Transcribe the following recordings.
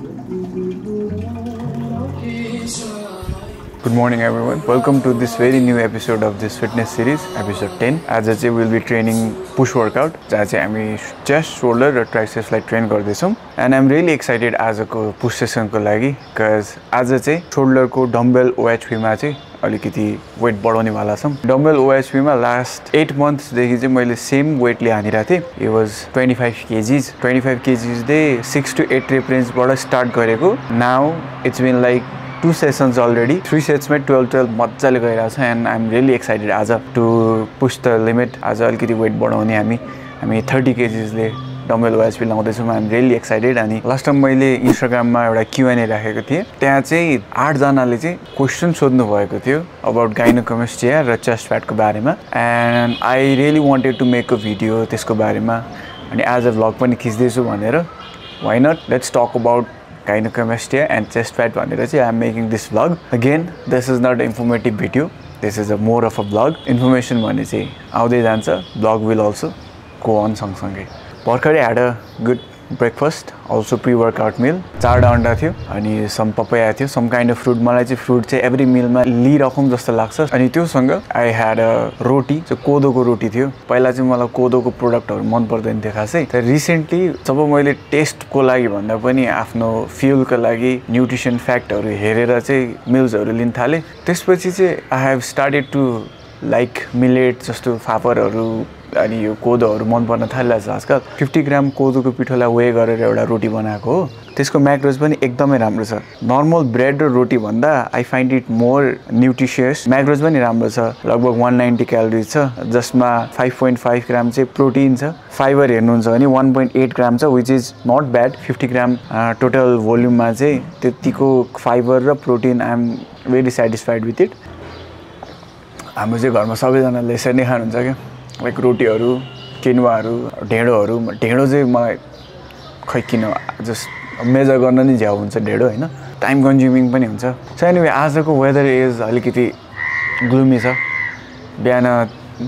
Good morning everyone. Welcome to this very new episode of this fitness series, episode 10. As I say, we'll be training push workout. As I am chest, shoulder and triceps like train gardeछौं. And I'm really excited as a push session ko लागि because as I say, shoulder ko dumbbell OHP मा चाहिँ अलिकति weight बढाउने वाला छम. Dumbbell OHP मा last 8 months देखि चाहिँ मैले सेम वेट ले हानिरा थिए. It was 25 kgs. 25 kgs they 6 to 8 rep range बाट स्टार्ट गरेको. Now it's been like 2 sessions already. 3 sets में 12 मज्जाले गइरहेको छ and I'm really excited आज to push the limit. आज अलिकति वेट बढाउने हामी 30 kgs ले डम्बल OHP लाउँदै छौं. I'm really excited. अनि लास्ट टाइम मैले Instagram मा एउटा Q&A राखेको थिए. त्यहाँ चाहिँ 8 जनाले चाहिँ क्वेशन सोध्नु भएको थियो about gynecomastia र chest fat को बारेमा and I really wanted to make a video त्यसको बारेमा. अनि आज vlog पनि खिच्दै छु भनेर why not, let's talk about gynecomastia and chest fat भनेर चाहिँ I'm making this vlog. Again, this is not an informative video. This is a more of a vlog. Information भने चाहिँ आउँदै जान्छ. Vlog will also go on सँगसँगै. भर्खरै had a good breakfast, also pre-workout meal. 4 अन्डा थियो अनि some papaya थियो, some kind of fruit. मलाई चाहिँ fruit चाहिँ every meal मा लिइराखौं जस्तो लाग्छ. अनि त्यो सँग I had a रोटी, चाहिँ कोदोको रोटी थियो. पहिला चाहिँ मलाई कोदोको प्रोडक्टहरु मन पर्दैन थियो खासै. तर रिसेन्टली जब मैले टेस्टको लागि भन्दा पनि आफ्नो फ्युलको लागि न्यूट्रिसन फ्याक्टहरु हेरेर चाहिँ मिल्सहरु लिन थाले. त्यसपछि चाहिँ I have started to like millet जस्तो फापरहरु अनि यो कोदोहरु मन पर्न थालेछ आजकल. 50 ग्राम कोदोको पिठोलाई वे गरेर एउटा रोटी बनाएको हो. त्यसको म्याक्रोज पनि एकदमै राम्रो छ. नर्मल ब्रेड र रोटी भन्दा I find it more nutritious. Macros पनि राम्रो छ. लगभग 190 क्यालोरिज छ जसमा 5.5 ग्राम चाहिँ प्रोटिन छ. फाइबर हेर्नुहुन्छ भने 1.8 ग्राम छ which is not bad. 50 gram total भोल्युममा चाहिँ त्यतिको फाइबर र protein I am very satisfied with it. हाम्रो चाहिँ घरमा सबैजनाले यसरी नै खानुहुन्छ के लाइक रोटीहरु, किनुवाहरु, ढेँडोहरु. ढेँडो चाहिँ मलाई खै किन जस्ट मेजर गर्न नि झ्याउ हुन्छ ढेँडो हैन. टाइम कन्ज्युमिङ पनि हुन्छ. सो एनीवे आजको वेदर इज अलिकति ग्लुमी छ. बिहान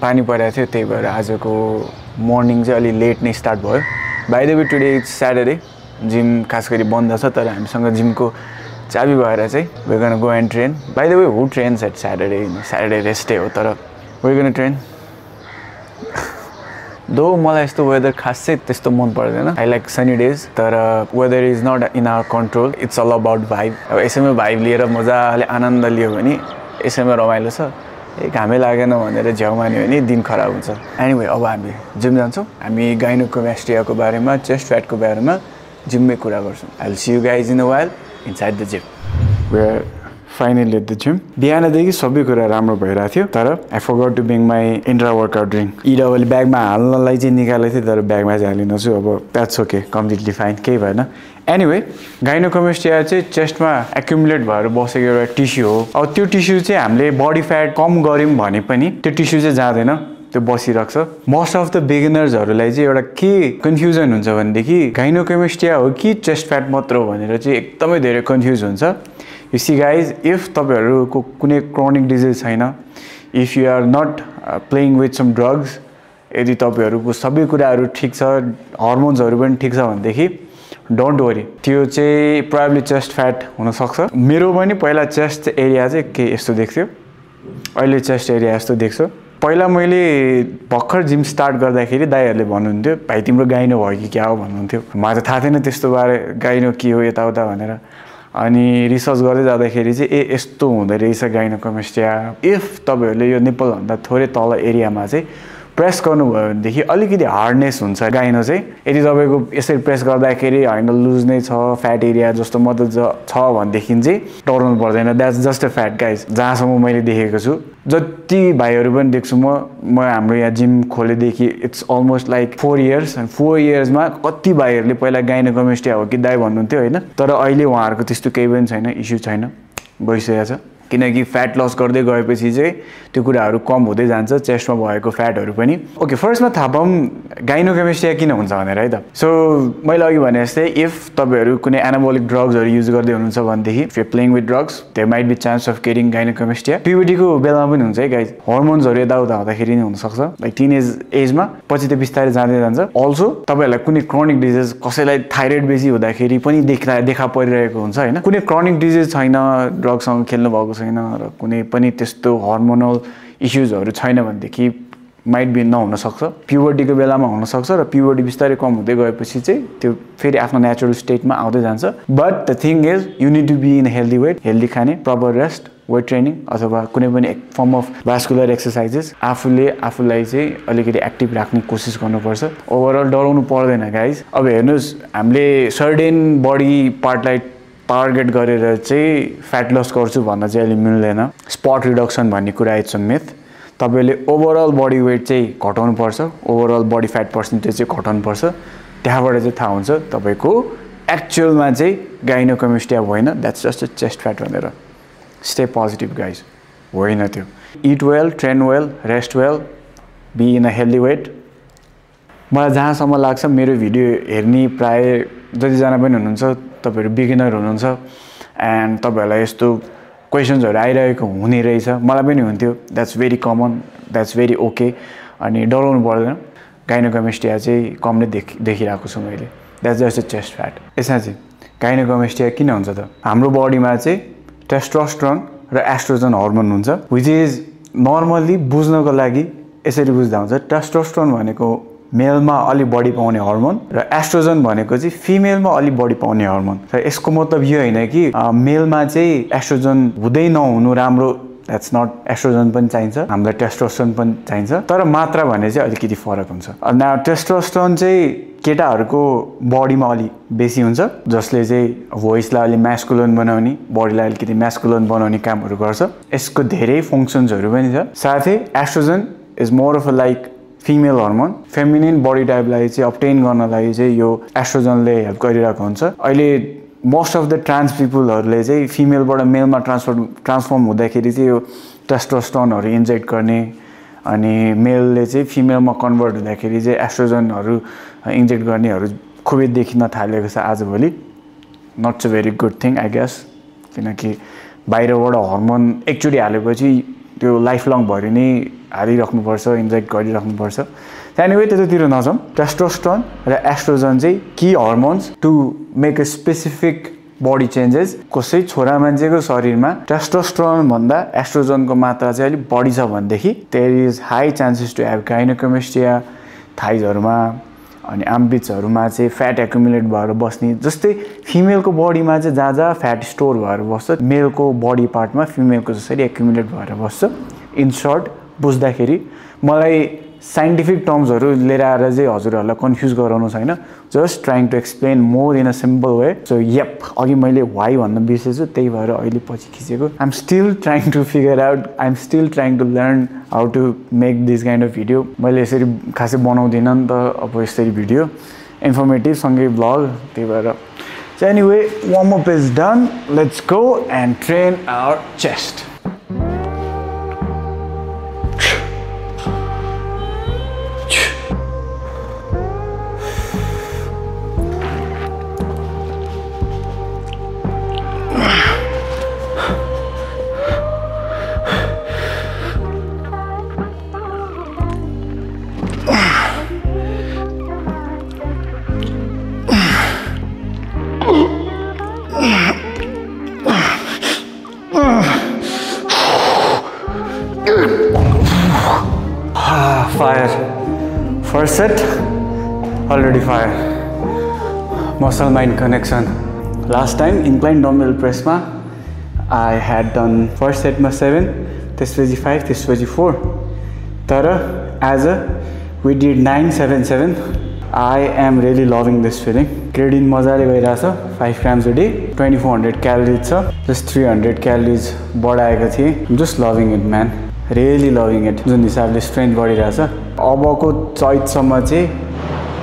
पानी परेको थियो त्यही भएर आजको मर्निङ चाहिँ अलि लेट नै स्टार्ट भयो. By the way today is Saturday. Gym खास गरी बन्द छ तर हामीसँग जिमको चाबी भएर चाहिँ we gonna go and train. By the way who trains at Saturday? Saturday rest day हो तर वी गोना ट्रेन. दो मलाई यस्तो वेदर खासै त्यस्तो मन पर्दैन. आई लाइक सनी डेज तर weather is not in our control. It's all about vibe. अब यसैमा भाइब लिएर मजाले आनन्द लियो भने यसैमा रमाइलो छ. घामै लागेन भनेर झ्याउ मान्यो भने दिन खराब हुन्छ. एनीवे अब हामी जिम जान्छौँ. हामी गाइनोकोमास्टियाको बारेमा, चेस्ट फ्याटको बारेमा जिममै कुरा गर्छौँ. I will see you guys in a while inside the gym. We are finally at the gym. बिहानदेखि सबै कुरा राम्रो भइरहेको थियो तर I forgot to bring my intra workout drink. इडबल ब्यागमा हाल्नलाई चाहिँ निकालेको थिएँ तर ब्यागमा चाहिँ हालिन छु. अब द्याट्स ओके, कम्प्लिटली फाइन, केही भएन. एनीवे गाइनोकोमास्टिया चाहिँ चेस्टमा एक्युमुलेट भएर बसेको एउटा टिस्यु हो. अब त्यो टिस्यु चाहिँ हामीले बडी फ्याट कम गऱ्यौँ भने पनि त्यो टिस्यु चाहिँ जाँदैन, त्यो बसिरहेको छ. मोस्ट अफ द बिगिनर्सहरूलाई चाहिँ एउटा के कन्फ्युजन हुन्छ भनेदेखि गाइनोकोमास्टिया हो कि चेस्ट फ्याट मात्र हो भनेर चाहिँ एकदमै धेरै कन्फ्युज हुन्छ. You see guys, if तपाईहरुको कुनै क्रोनिक डिजिज छैन, if you are not playing with some drugs, यदि तपाईहरुको सबै कुराहरु ठीक छ, हर्मोन्सहरु पनि ठीक छ भनेदेखि डोन्ट वरी, त्यो चाहिँ प्रोबब्ली चेस्ट फ्याट हुन सक्छ. मेरो पनि पहिला चेस्ट एरिया चाहिँ के यस्तो देख्थ्यो, अहिले चेस्ट एरिया यस्तो देख्छ. पहिला मैले भर्खर जिम स्टार्ट गर्दाखेरि दाइहरुले भन्नुहुन्थ्यो भाइ तिम्रो गाइनो भयो कि क्या हो भन्नुहुन्थ्यो. मलाई त थाहा थिएन त्यस्तो बारे गाइनो के हो यताउता भनेर. अनि रिसर्च गर्दै जाँदाखेरि चाहिँ यस्तो हुँदै रहेछ गाइनोकोमास्टिया. इफ तपाईहरुले यो निप्पल भन्दा थोरै तल एरियामा चाहिँ प्रेस गर्नुभयो भनेदेखि अलिकति हार्डनेस हुन्छ गाइनो चाहिँ. यदि तपाईको यसरी प्रेस गर्दाखेरि हैन लुज नै छ, फ्याट एरिया जस्तो मात्र छ भनेदेखि चाहिँ डराउनु पर्दैन. That's just a fat guys. जहाँसम्म मैले देखेको छु, जति भाइहरु पनि देख्छु म हाम्रो यहाँ जिम खोलेदेखि it's almost like 4 years. And 4 इयर्समा कति भाइहरुले पहिला गाइनोकोमास्टिया हो कि दाइ भन्नुहुन्थ्यो हैन. तर अहिले उहाँहरुको त्यस्तो केही पनि छैन, इस्यु छैन, भइसकेको छ. किनकि फ्याट लस गर्दै गएपछि चाहिँ त्यो कुराहरू कम हुँदै जान्छ चेस्टमा भएको फ्याटहरू पनि ओके फर्स्टमा थाहा पाऊँ गाइनोकेमिस्टिया किन हुन्छ भनेर है त सो मैले अघि भने जस्तै इफ तपाईँहरू कुनै एनाबोलिक ड्रग्सहरू युज गर्दै हुनुहुन्छ भनेदेखि if you playing with drugs there might be chance of getting gynaecomastia प्युबर्टीको बेलामा पनि हुन्छ है गाइज हर्मोन्सहरू यताउता हुँदाखेरि नै हुनसक्छ लाइक टिनेज एजमा पछि त्यो बिस्तारै जाँदै जान्छ अल्सो तपाईँहरूलाई कुनै क्रोनिक डिजिज कसैलाई थाइरोइड बेसी हुँदाखेरि पनि देखा परिरहेको हुन्छ होइन कुनै क्रोनिक डिजिज छैन ड्रगसँग खेल्नु भएको छैन र कुनै पनि त्यस्तो हर्मोनल इस्युजहरू छैन भनेदेखि माइट बी नहुन सक्छ प्युबर्टीको बेलामा हुन सक्छ र प्युबर्टी बिस्तारै कम हुँदै गएपछि चाहिँ त्यो फेरि आफ्नो नेचुरल स्टेटमा आउँदै जान्छ but the thing is you need to be in healthy weight healthy खाने प्रपर रेस्ट वेट ट्रेनिङ अथवा कुनै पनि एक फर्म अफ भास्कुलर एक्सर्साइजेस आफूलाई चाहिँ अलिकति एक्टिभ राख्ने कोसिस गर्नुपर्छ ओभरअल डराउनु पर्दैन गाइज अब हेर्नुहोस् हामीले सर्टेन बडी पार्टलाई टार्गेट गरेर चाहिँ फ्याट लस गर्छु भन्न चाहिँ अहिले मिल्दैन स्पट रिडक्सन भन्ने कुरा इट्स अ मिथ तपाईँले ओभरअल बडी वेट चाहिँ घटाउनुपर्छ ओभरअल बडी फ्याट पर्सेन्टेज चाहिँ घटाउनुपर्छ त्यहाँबाट चाहिँ थाहा हुन्छ तपाईँको एक्चुअलमा चाहिँ गाइनोकेमिस्टिया होइन that's just a chest fat भनेर स्टे पोजिटिभ गाइज होइन त्यो eat well train well rest well be in a healthy weight मलाई जहाँसम्म लाग्छ मेरो भिडियो हेर्ने प्राय जतिजना पनि हुनुहुन्छ तपाईँहरू बिगिनर हुनुहुन्छ एन्ड तपाईँहरूलाई यस्तो क्वेसन्सहरू आइरहेको हुने रहेछ मलाई पनि हुन्थ्यो that's very common that's very okay अनि डराउनु पर्दैन गाइनोकेमिस्टिया चाहिँ कम नै देखिरहेको छु मैले that's just a chest fat यसमा चाहिँ गाइनोकेमिस्टिया किन हुन्छ त हाम्रो बडीमा चाहिँ टेस्टोस्टेरोन र एस्ट्रोजन हर्मोन हुन्छ विच इज नर्मल्ली बुझ्नको लागि यसरी बुझ्दा हुन्छ टेस्टोस्टेरोन भनेको मेलमा अलिक बढी पाउने हर्मोन र एस्ट्रोजन भनेको चाहिँ फिमेलमा अलिक बढी पाउने हर्मोन र यसको मतलब यो होइन कि मेलमा चाहिँ एस्ट्रोजन हुँदै नहुनु राम्रो द्याट्स नट एस्ट्रोजन पनि चाहिन्छ हामीलाई टेस्टोस्टेरोन पनि चाहिन्छ तर मात्रा भने चाहिँ अलिकति फरक हुन्छ न टेस्टोस्टेरोन चाहिँ केटाहरूको बडीमा अलिक बेसी हुन्छ जसले चाहिँ भोइसलाई अलिक म्यास्कुलन बनाउने बडीलाई अलिकति म्यास्कुलन बनाउने कामहरू गर्छ यसको धेरै फङ्सन्सहरू पनि छ साथै oestrogen is more of a like female hormone feminine body टाइपलाई चाहिँ अब्टेन गर्नलाई चाहिँ यो एस्ट्रोजनले हेल्प गरिरहेको हुन्छ अहिले मोस्ट अफ द ट्रान्स पिपुलहरूले चाहिँ फिमेलबाट मेलमा ट्रान्सफर्म हुँदाखेरि चाहिँ यो टेस्टोस्टेरोनहरू इन्जेक्ट गर्ने अनि मेलले चाहिँ फिमेलमा कन्भर्ट हुँदाखेरि चाहिँ एस्ट्रोजनहरू इन्जेक्ट गर्नेहरू खुबै देखिन थालेको छ आजभोलि not a very good thing I guess किनकि बाहिरबाट हर्मोन एकचोटि हालेपछि त्यो लाइफ लङ भरि नै हालिराख्नुपर्छ इन्जेक्ट गरिराख्नुपर्छ त्यहाँदेखि त्यतातिर नजाउँ टेस्टोस्टेरोन र एस्ट्रोजन चाहिँ की hormones to make a specific body changes कसै छोरा मान्छेको शरीरमा टेस्टोस्टेरोन भन्दा एस्ट्रोजनको मात्रा चाहिँ अलिक बढी छ भनेदेखि there is high chances to have gynaecomastia थाइजहरूमा अनि आर्मपिट्सहरूमा चाहिँ फ्याट एक्युमुलेट भएर बस्ने जस्तै फिमेलको बडीमा चाहिँ जहाँ फ्याट स्टोर भएर बस्छ मेलको बडी पार्टमा फिमेलको जसरी एक्युमुलेट भएर बस्छ इन सर्ट बुझ्दाखेरि मलाई साइन्टिफिक टर्म्सहरू लिएर आएर चाहिँ हजुरहरूलाई कन्फ्युज गराउनु छैन just trying to explain more in a simple way so yup अघि मैले वाइ भन्न बिर्सेछु त्यही भएर अहिले पछि खिचेको I am still trying to figure out I am still trying to learn how to make this kind of video मैले यसरी खासै बनाउँदिनँ नि त अब यसरी भिडियो इन्फर्मेटिभ सँगै ब्लग त्यही भएर So anyway, warm up is done. Let's go and train our chest. Fire. First set, already fire. Muscle mind connection. Last time incline dumbbell press ma I had done first set ma 7, त्यसपछि 5, त्यसपछि 4. तर as a we did 9, 7, 7. I am really loving this feeling. Creatine मजाले गइरहेछ 5 grams a day, 2400 calories छ, just 300 calories बढाएको थिएँ. I'm just loving it man. Really loving it. जुन हिसाबले स्ट्रेन्थ बढिरहेछ अबको चैतसम्म चाहिँ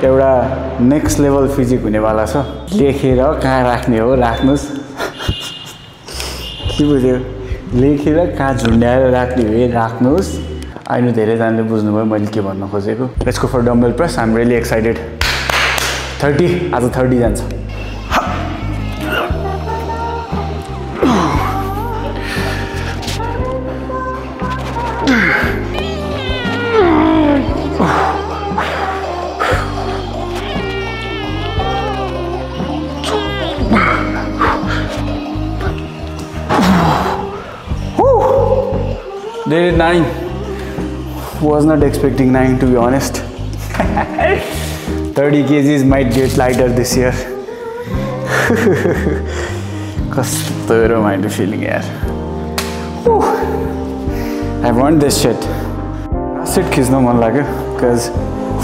एउटा नेक्स्ट लेभल फिजिक हुनेवाला छ लेखेर कहाँ राख्ने हो राख्नुस् के बुझ्यो लेखेर कहाँ झुन्ड्याएर राख्ने हो राख्नुहोस् अहिले धेरैजनाले बुझ्नुभयो मैले के भन्न खोजेको let's go for dumbbell press I am really excited 30 आज 30 जान्छ Did it 9. Was not expecting 9 to be honest. 30 kgs might get lighter this year. कस्तो रमाइलो feeling यार. I want this shit. Last set खिच्न मन लाग्यो because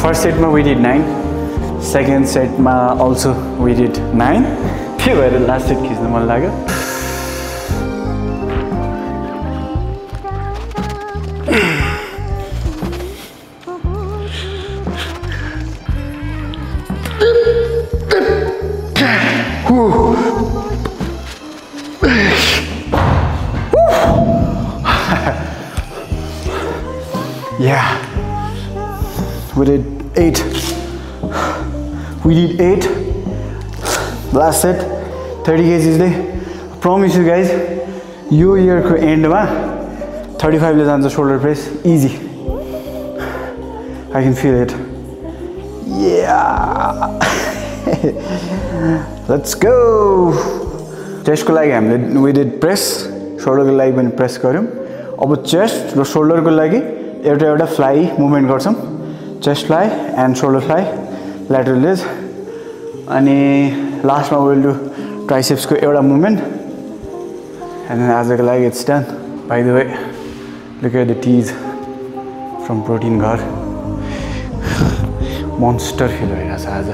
first set मा we did 9. Second set मा also we did 9. त्यही भएर last set खिच्न मन लाग्यो. Yeah, we did 8. We did 8. Last set, 30 kgs day. Promise you guys, यो year को end मा 35 ले जान्छ shoulder press easy. I can feel it. Yeah. Let's go. Chest को लागि हामीले we did press, shoulder को लागि पनि press गर्यौं. अब chest र shoulder को लागि एउटा फ्लाई मुभमेन्ट गर्छौं chest fly and shoulder fly lateral raise अनि लास्टमा विल डु ट्राइसेप्स को एउटा मुभमेन्ट एन्ड आजको लागि it's done by the way look at the tees from protein घर मोन्स्टर फिल भइरहेछ आज